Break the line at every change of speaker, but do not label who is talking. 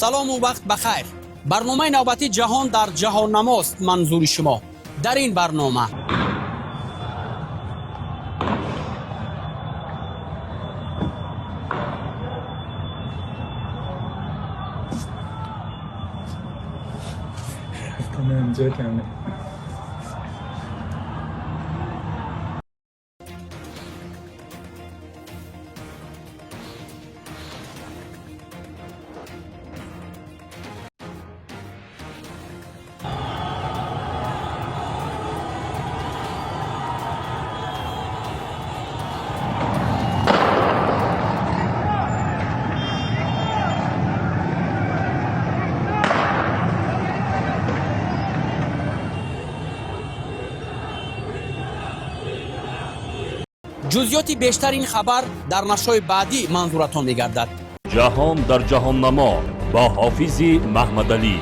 Салому вақт ба хайр. Барномаи навбатӣ «Ҷаҳон дар ҷаҳоннамост» манзури шумо. Дар ин барнома
Инҷо каме.
Ҷузъиёти бештар ин хабар дар нашрҳои баъдӣ манзуратон мегардад.
«Ҷаҳон дар ҷаҳоннамо» бо Ҳофизи Маҳмадалӣ.